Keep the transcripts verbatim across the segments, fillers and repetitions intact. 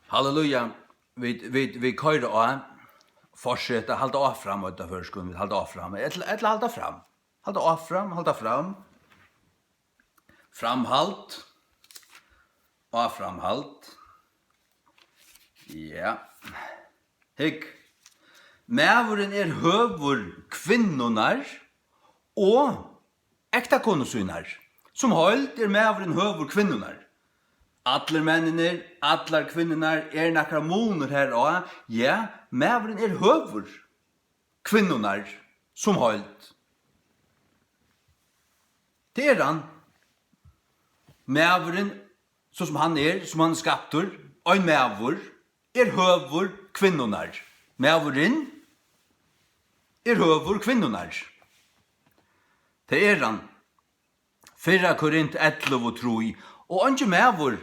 Halleluja. Vit, vit, vit koyra á. Fortseta, halda áfram, á føroyskum, vit halda áfram. Ella, ella halda fram. Halda áfram, halda fram. Framhald. Áframhald. Ja. Hygg. Maðurin er høvur kvinnunnar og ektakonu sínar. Sum heild er maðurin høvur kvinnunnar. Allir menninir, allar kvinnurnar, er nakar munur har á? Ja, maðurin er høvur kvinnunnar sum heild. Tað er hann. Maðurin, so sum hann er, sum hann er skaptur, ein maður, er høvur kvinnunnar. Maðurin er høvur kvinnunnar. Tað er hann. Fyrra Korint ellivu trý. Og eingin maður,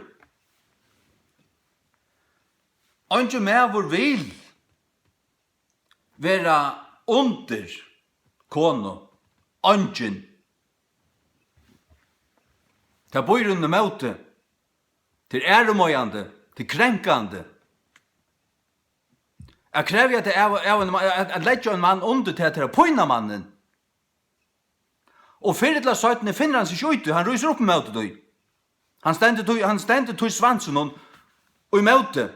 eingin maður vil vera undir konu, eingin. Tað býr honum ímóti. Tað er ærumeiðandi, tað er krenkandi. At krevja tað av, av einum, at, at leggja ein mann undir tað, til at pína mannin. Og fyrr ella seinni finnur hann seg ikki í tí, hann rísur upp ímóti tí. Hann stendur tí, hann stendur tí svansinum ímóti,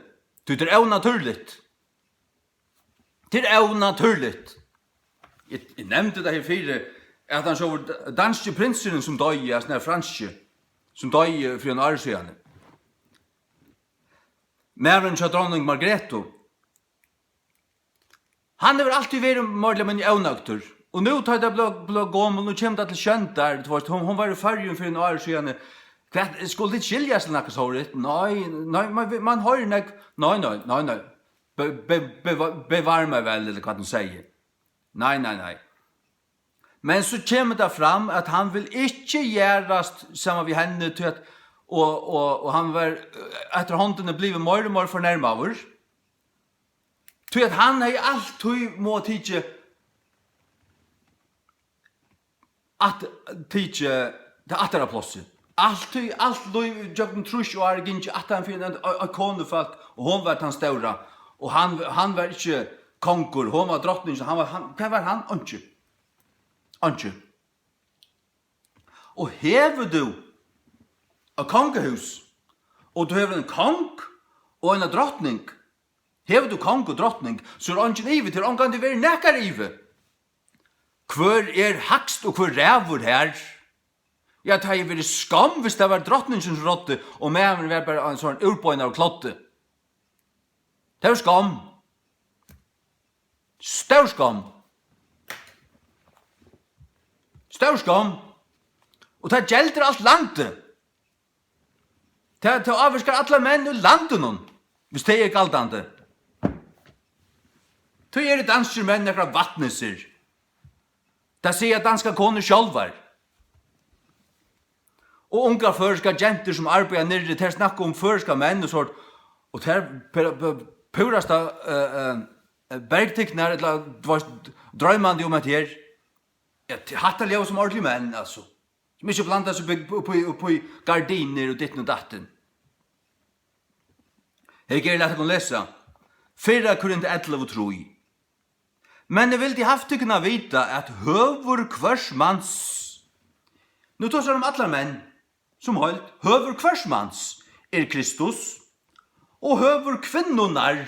tí tað er ónatúrligt. Tað er ónatúrligt. Eg, eg nevndi tað her fyri, at hann sjálvur danski prinsurin, sum doyði, altso, nei, franski, sum doyði fyri ein ári síðani. Maðurin hjá dronning Margrethe. Hann hevur altíð verið meira ella minni ónøgdur. Og nú, tá tað blá, blá gomul, nú kemur tað til sjóndar, tú veist, hon, hon var í Føroyum fyri ein ári síðani. Hvat, skulu tit skiljast til nakað sovorðið? Nei, nei, man, man hoyrir nógv. Nei, nei, nei, nei. Be, be, be, bevar meg vel, ella hvat hon sigur. Nei, nei, nei. Men so kemur tað fram, at hann vil ikki jarðast saman við henni, tí at, og, og, og hann var, eh, eftir hondini blivin meir og meir fornermaður. Tí at hann hevði altíð má tikið, at, tikið tað aftara plássið. Altíð, alt lív gjøgnum trýss ár gingið aftan fyri ein, ein, ein konufólk, og hon var tann stóra, og hann, hann var ikki kongur, hon var drotningin, hann var, hann, hvat var hann? Einki. Einki. Og hevur tú eitt kongahús, og tú hevur ein kong og eina drotning, hevur tú kong og drotning, so er eingin ivi, tað er ongantíð verið nakar ivi. Hvør er hægst og hvør ræður har? Ja, tað hevði verið skomm, hvis tað var drotningin, sum ráddi, og maðurin var bara ein sovorðin úrbeinaður kloddi. Tað er skomm. Stór skomm. Stór skomm. Og tað geldur alt landið. Tað, tað ávirkar allar menn í landinum, hvis tað er galdandi. Tí eru danskir menn nakrar vatnisir. Tað siga danskar konur sjálvar. Og ungar føroyskar gentur, sum arbeiða niðri, tær snakka um føroyskar menn og sort, og tær per-, per-, púrasta, eh, eh, bergtiknar, ella, tú veist, droymandi um at her, ja, t-, hatta ljóðar sum ordiligir menn, altso. Sum ikki blanda seg upp í, upp í, upp í gardinur og ditten og datten. Her ger eg, lat okkum lesa. Fyrra Korint ellivu trý. Men eg vildi havt tykkum at vita, at høvur hvørs mans, nú tosar hann um allar menn sum heild, høvur hvørs mans er Kristus, og høvur kvinnunnar,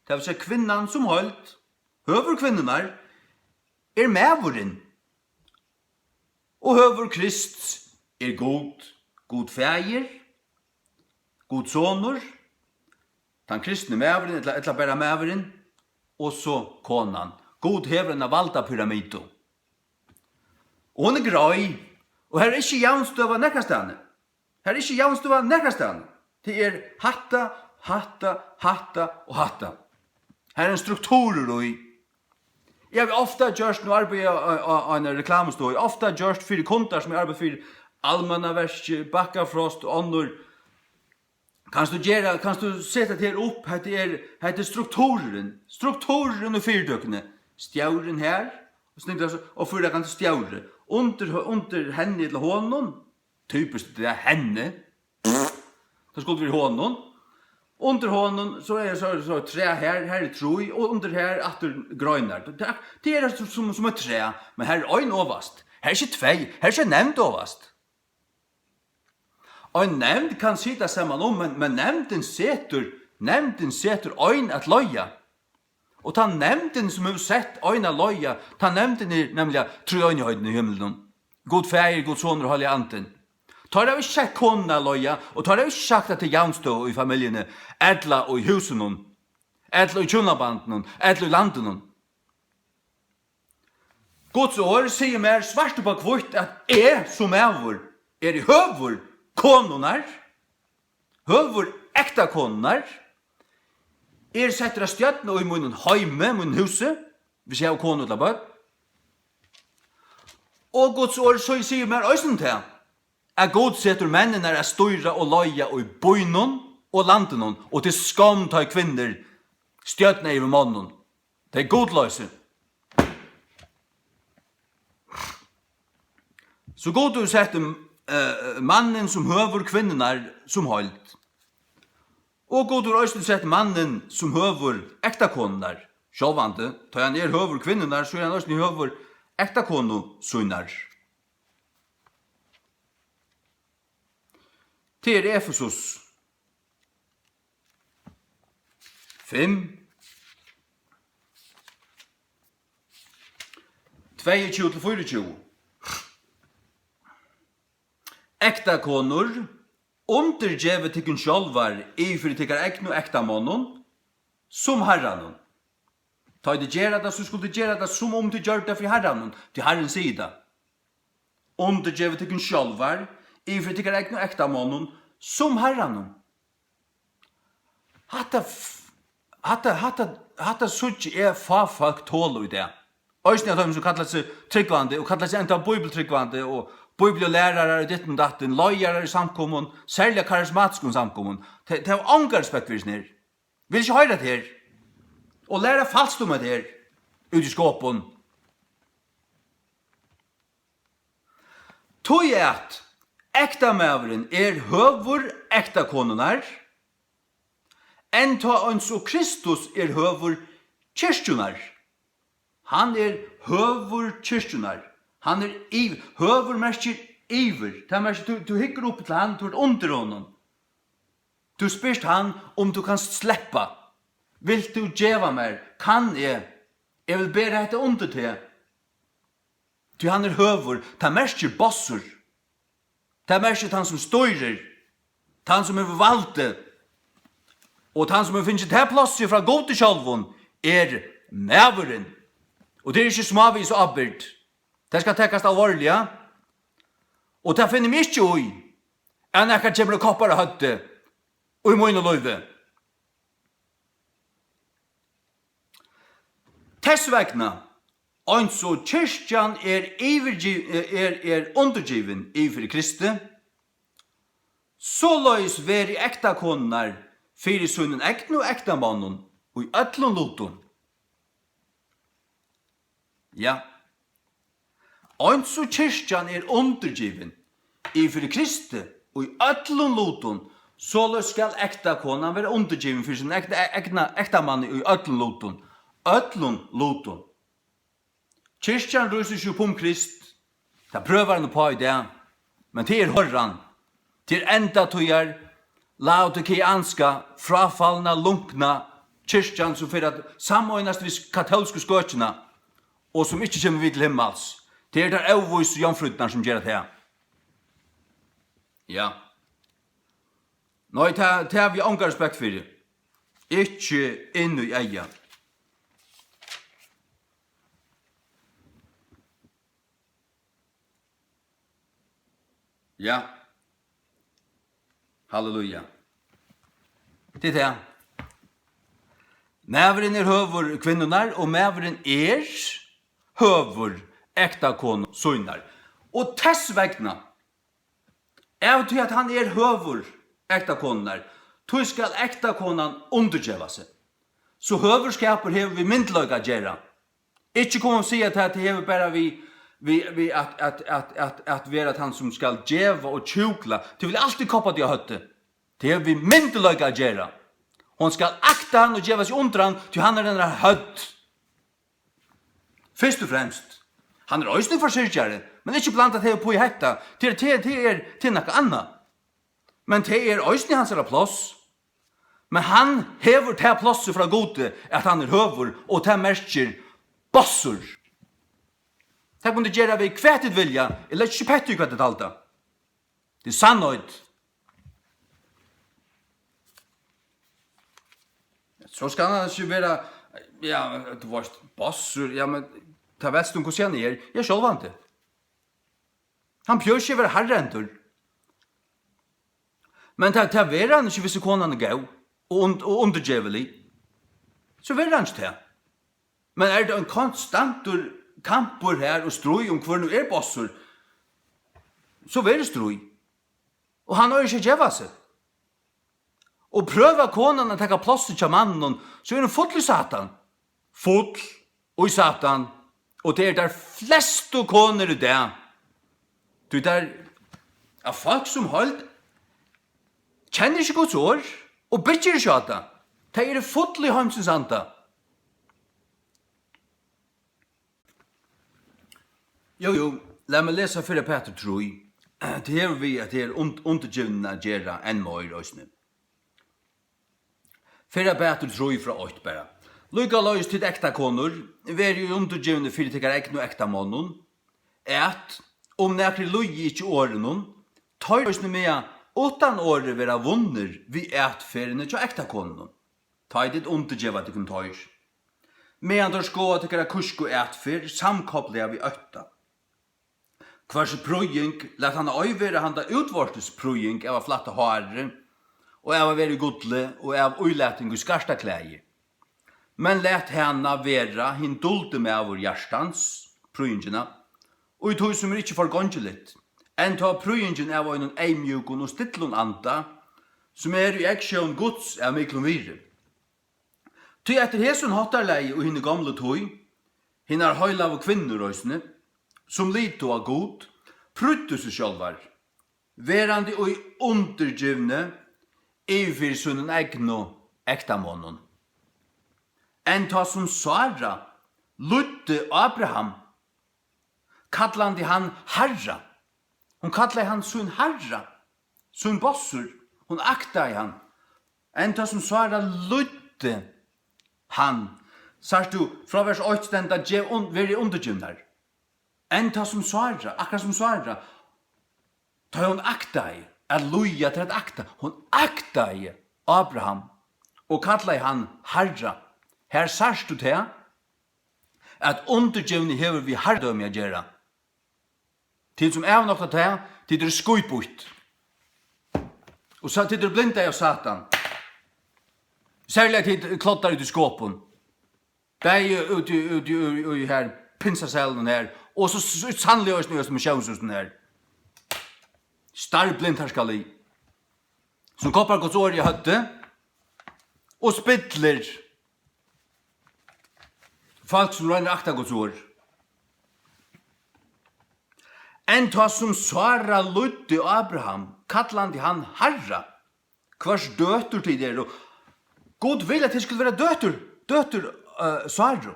tað vil siga kvinnan sum heild, høvur kvinnunnar er maðurin, og høvur Krists er Gud, Gud Faðir, Gud Sonur, tann kristni maðurin, ella, ella bara maðurin, og so konan. Gud hevur eina valdapyramidu. Og hon er greið, og har er ikki javnstøða nakrastaðni. Har er ikki javnstøða nakrastaðni. Tað er hatta, hatta, hatta og hatta. Har er ein strukturur í. Eg havi ofta gjørt, nú arbeiði eg á, á, á eini reklamustovu, ofta gjørt fyri kundar, sum eg arbeiði fyri, Almannaverkið, Bakkafrost og onnur. Kanst tú gera, kanst tú seta tað her upp? Hetta er, hetta er struktururin. Struktururin í fyritøkuni. Stjórin her, og sniglar so, og fyritøkan til stjóri. Undir, undir henni ella honum, typiskt, tað er henni. Tað skuldi verið honum. Undir honum, so er, so, so træ her, her er trý, og undir her aftur greinar. Tað, tað er sum, sum, sum eitt træ, men her er ein ovast. Her er ikki tvey, her er ikki nevnd ovast. Ein nevnd kann sita saman um, men, men nevndin setur, nevndin setur ein at leiða. Og tá nevndin, sum hevur sett ein at leiða, tá nevndin er nemliga tríeinigheitin í himlinum. Gud Faðir, Gud Sonur og Heilagi Andin. Teir hava ikki sett konuna at leiða, og teir hava ikki sagt, at tað er javnstøða í familjuni, ella í húsinum, ella í hjúnabandinum, ella í landinum. Guds orð sigur mær svart upp á hvítt, at eg sum maður eri høvur konunnar, høvur ektakonunnar, eri settur at stjórna í mínum heimi, mínum húsi, hvis eg havi konu ella børn. Og Guds orð so sigur mær eisini tað, at Gud setur menninar at stýra og leiða í býnum og landinum, og til skomm, tá ið kvinnur stjórna yvir monnum. Tað er gudloysi. So Gud hevur sett, eh, mannin sum høvur kvinnurnar sum heild. Og Gud hevur eisini sett mannin sum høvur ektakonurnar. Sjálvandi, tá hann er høvur kvinnurnar, so er hann eisini høvur ektakonu sínar. Tað er Efesus fimm, tveyogtjúgu til fýraogtjúgu. Ektakonur, undirgevið tykkum sjálvar yvir fyri tykkara egnu ektamonnum, sum Harranum. Tá ið tit gera tað, so skulu tit gera tað, sum um tit gjørdu tað fyri Harranum, tí Harrin sigur tað. Undirgevið tykkum sjálvar yvir fyri tykkara egnu ektamonnum, sum Harranum. Hatta f-, hatta, hatta, hatta síggi eg fá fólk tola í dag. Eisini av teimum, sum kalla seg trúgvandi og kalla seg enda bíbliutrúgvandi og bíbliulærarar og ditten datten, leiðarar í samkomum, serliga karismatiskum samkomum. Tey, tey hava ongan respekt fyri hesum her. Vil ikki hoyra hetta her. Og læra falskt um hetta her úti í skopun. Tí at ektamaðurin er høvur ektakonunnar, enntá eins og Kristus er høvur kirkjunnar. Hann er høvur kirkjunnar. Hann er yv-, høvur merkir yvir. Tað merkir, tú, tú hyggur upp til hann, tú ert undir honum. Tú spyrt hann um tú kanst sleppa. Vilt tú geva mær? Kann eg? Eg vil bera hetta undir teg. Tí hann er høvur, tað merkir bossur. Tað merkir tann, sum stýrir, tann, sum hevur valdið. Og tann, sum hevur fingið tað plássið frá Gudi sjálvum, er maðurin. Og tað er ikki smávegis ábyrgd. Tað skal takast alvorliga. Og tað finni meg ikki í, at nakar kemur og koppar á høvdið í míni lívi. Tess vegna, eins og kirkjan er yvirgi-, er, er undirgivin yvir fyri Kristi, soleiðis veri ektakonurnar fyri sínum egnu ektamonnum í øllum lutum. Ja. Eins og kirkjan er undirgivin yvir fyri Kristi í øllum lutum, soleiðis skal ektakonan vera undirgivin fyri sín egna, egna, ektamanni í øllum lutum. Øllum lutum. Kirkjan rýsir seg upp um Krist. Tað prøvar hann uppá í dag. Men tað er horan. Tað er endatíðar, laodikeanska, fráfalna, lunkna kirkjan, sum fer at sameinast við katólsku skøkjuna, og sum ikki kemur við til himmals. Tað eru tær óvísu jomfrúrnar, sum gera tað. Ja. Nei, tað, tað havi eg ongan respekt fyri. Ikki inn í eygað. Ja. Halleluja. Tað er tað. Maðurin er høvur kvinnunnar, og maðurin er høvur ektakonu sínar. Og tess vegna, av tí at hann er høvur ektakonunnar, tí skal ektakonan undirgeva seg. So høvurskapur hevur við myndugleika at gera. Ikki koma og siga, at tað hevur bara við, við, við at, at, at, at, at vera tann, sum skal geva og hjúkla. Tað vil altíð koppa teg á høvdið. Tað hevur við myndugleika at gera. Hon skal akta hann og geva seg undir hann, tí hann er hennara høvd. Fyrst og fremst. Hann er eisini forsyrgjari, men ikki blanda tey upp í hetta. Tað er, tað er, tað er, tað er nakað annað. Men tað er eisini hansara pláss. Men hann hevur tað plássið frá Gudi, at hann er høgur, og tað merkir bossur. Tað kunnu tit gera við hvat tit vilja. Eg leggi ikki petti í, hvat tit halda. Tað er sannheit. So skal hann ikki vera, ja, tú veitst, bossur, ja, men tað veitst tú, hvussu hann er. Ja, sjálvandi. Hann behøvir ikki vera harðrendur. Men tað, tað verður hann ikki, viss konan er góð og und-, og undirgevilig. So verður hann ikki tað. Men er tað ein konstantur kampur her og stríð um, hvør nú er bossur, so verður stríð. Og hann eigur ikki at geva seg. Og prøvar konan at taka plássið hjá manninum, so er hon full í Satan. Full í Satan. Og tað eru tær flestu konur í dag. Tí tær, at fólk sum heild kennir ikki Guds orð og byggir ikki á tað. Tey eru full í heimsins anda. Jú, jú, lat meg lesa fyrra Pætur trý. Tað hevur við at tað er und-, undirgivnina at gera enn meir eisini. Fyrra Pætur trý frá eitt bara. Líkaleiðis tit ektakonur, verið í undirgivni fyri tykkara egnu ektamonnum, at, um nakrir lýði ikki orðinum, teir eisini mega uttan orðið vera vunnir við atferðini hjá ektakonunum, tá ið tit undirgeva tykkum teir, meðan teir skoða tykkara kúsku atferð samkoplaða við ótta. Hvørs prýðing, lat hana ei vera handa útvortis prýðing av at flætta hárið, og av at vera í gulli, og av ílating í skartaklæði. Men lat hana vera hin duldi maður hjartans, prýðingina, í tí sum er ikki forgongiligt, enntá prýðingin av einum eyðmjúkum og stillum anda, sum er í eygsjón Guds av miklum virði. Tí eftir hesum háttarlagi í hini gomlu tíð, hinar heilagu kvinnur eisini, sum litu á Gud, prýddu seg sjálvar, verandi í undirgivni yvir fyri sínum egnu ektamonnum. Enntá sum Sára lýddi Abraham, kallandi hann harra. Hon kallaði hann sín harra, sín bossur. Hon aktaði hann. Enntá sum Sára lýddi hann. Sært tú, frá vers eitt stendur, gev un-, verið undirgivnar. Enntá sum Sára, akkurát sum Sára, tá hon aktaði at lýða, til at akta, hon aktaði Abraham og kallaði hann harra. Her sært tú tað, at undirgivni hevur við harradømi at gera. Tit sum avnokta tað, tit eru skítbýtt. Og so tit eru blindað av Satan. Serliga tit kloddar út í skopun. Bæði úti, úti, úti, úti her, pinsasalinum her, og so, so, so sannliga eisini í hesum missiónshúsinum her. Starblind herskalið, sum koppar Guds orð í høvdið og spillir fólk, sum roynir at akta Guds orð. Enntá sum Sára lýddi Abraham, kallandi hann harra, hvørs døtur tit eru. Gud vil, at tit skulu vera døtur, døtur, eh, Sáru.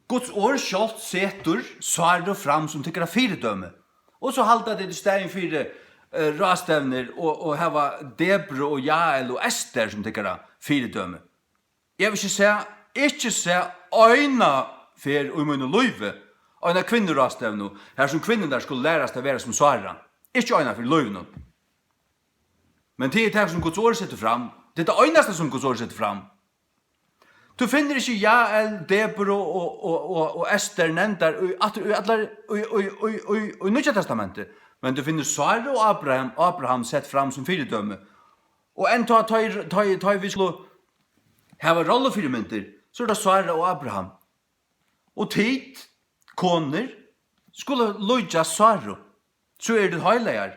Guds orð sjálvt setur Sáru fram sum tykkara fyridømi. Og so halda tit í staðin fyri, eh, ráðstevnur og, og hava Debru og Jael og Ester sum tykkara fyridømi. Eg havi ikki sæð, ikki sæð eina ferð í mínum lívi, eina kvinnuráðstevnu, har sum kvinnurnar skulu lærast at vera sum Sára. Ikki eina ferð í lívinum. Men tað er tað, sum Guds orð setur fram. Tað er tað einasta, sum Guds orð setur fram. Tú finnur ikki Jael, Debora og, og, og, og Ester nevndar í, aftur í allar, í, í, í, í, í Nýggja Testamenti. Men tú finnur Sáru og Abraham, Abraham sett fram sum fyridømi. Og enntá tá ið, tá ið, tá ið vit skulu hava rollufyrimyndir, so er tað Sára og Abraham. Og tit, konur, skulu líkjast Sáru, so eru tit heilagar.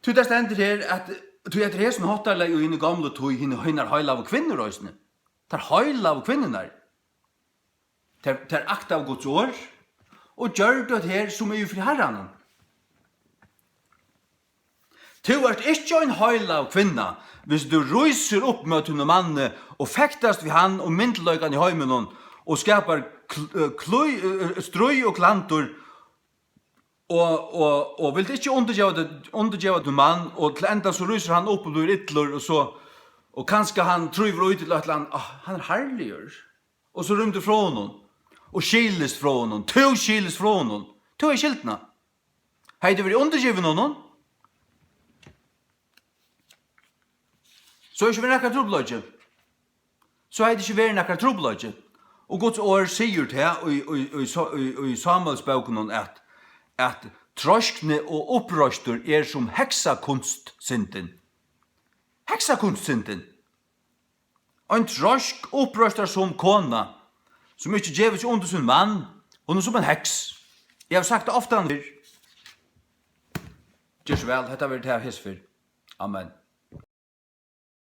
Tí tað stendur her, at tí eftir hesum háttarlagi í hini gomlu tíð, hini, hinar heilagu kvinnur eisini, tær heilagu kvinnurnar, tær, tær aktaðu Guds orð og gjørdu tað her, sum er fyri Harranum. Tú ert ikki ein heilag kvinna, hvis tú rísur upp móti tínum manni og fektast við hann um myndugleikan í heiminum og skapar kl-, eh, klí-, eh, stríð og klandur og, og, og vilt ikki undirgeva teg, undirgeva tín mann, og til enda so rísur hann upp og blívur illur, og so, og kanska hann trívur í til eitt eller annað, ah, hann er harðligur. Og so rýmdi frá honum, og skilist frá honum, tú skilist frá honum, tú hevði skyldina. Hevði tú verið undirgivin honum, so hevði ikki verið nakar trupulleiki. So hevði ikki verið nakar trupulleiki. Og Guds orð sigur tað í, í, í, í, í Sámuelsbókunum, at, at treiskni og uppreistur er sum heksakunstsyndin. Heksakunstsyndin. Ein treisk, uppreistarsom kona, sum ikki gevur seg undir sín mann, hon er sum ein heks. Eg havi sagt tað ofta fyrr. Ger so væl, hetta verður tað hesa ferð. Amen.